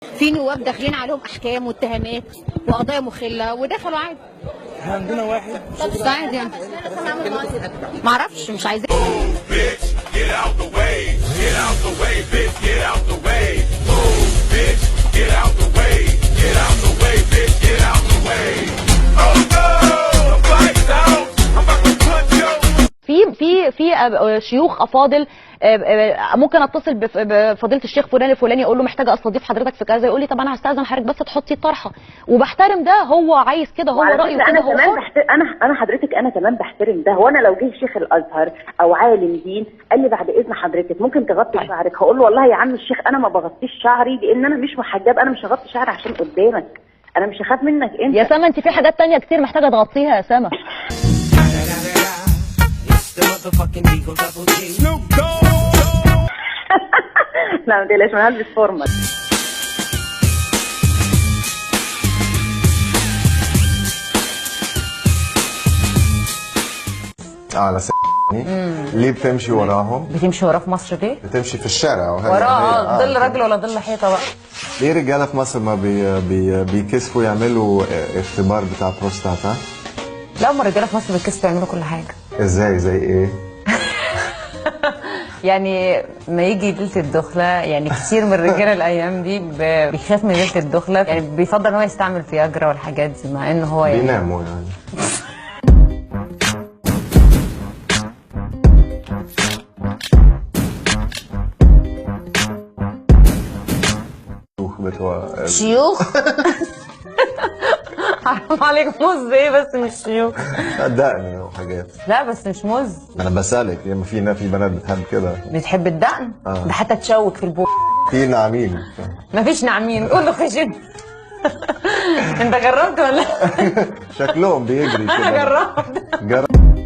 في نواب داخلين عليهم احكام واتهامات وقضايا مخله ودخلوا عادي. عندنا واحد بس عادي يعني. معرفش، مش عايزين. في شيوخ افاضل، ممكن اتصل بفضيله الشيخ فلان الفلاني اقول له محتاجه استضيف حضرتك في كذا، يقول لي طب انا هستاذن حضرتك بس تحطي الطرحة، وبحترم ده، هو عايز كده، هو رايه كده، هو انا كمان انا حضرتك انا كمان بحترم ده. هو انا لو جه شيخ الازهر او عالم دين قال لي بعد اذن حضرتك ممكن تغطي شعرك، هقول له والله يا عم الشيخ انا ما بغطيش شعري لان انا مش محجب، انا مش هغطي شعري عشان قدامك، انا مش هخاف منك انت. يا سما انت في حاجات تانية كتير محتاجه تغطيها يا سما. لا ما تقلقش، انا هلبس formal. على ليه بتمشي وراهم؟ بتمشي وراه في مصر ليه؟ بتمشي في الشارع وراه، ظل راجل ولا ظل حيطة بقى. ليه رجاله في مصر ما بيكسفوا يعملوا اختبار بتاع بروستاتا؟ لا، هم الرجالة في مصر بيكسفوا يعملوا كل حاجة. ازاي؟ زي ايه؟ يعني ما يجي ليلة الدخلة، يعني كتير من الرجالة الايام دي بيخاف من ليلة الدخلة، يعني بيفضل ان هو يستعمل فياجرا والحاجات دي، مع ان هو يعني بيناموا يعني. شيوخ؟ حرام عليك، موز ايه بس مش شيوخ. دقن وحاجات. لا بس مش موز. انا بسالك، ما في بنات بتحب كده. بتحب الدقن؟ ده حتى تشوك في البوق. في ناعمين. مفيش ناعمين، كله خشن. انت جربت ولا؟ شكلهم بيجري كده. انا جربت.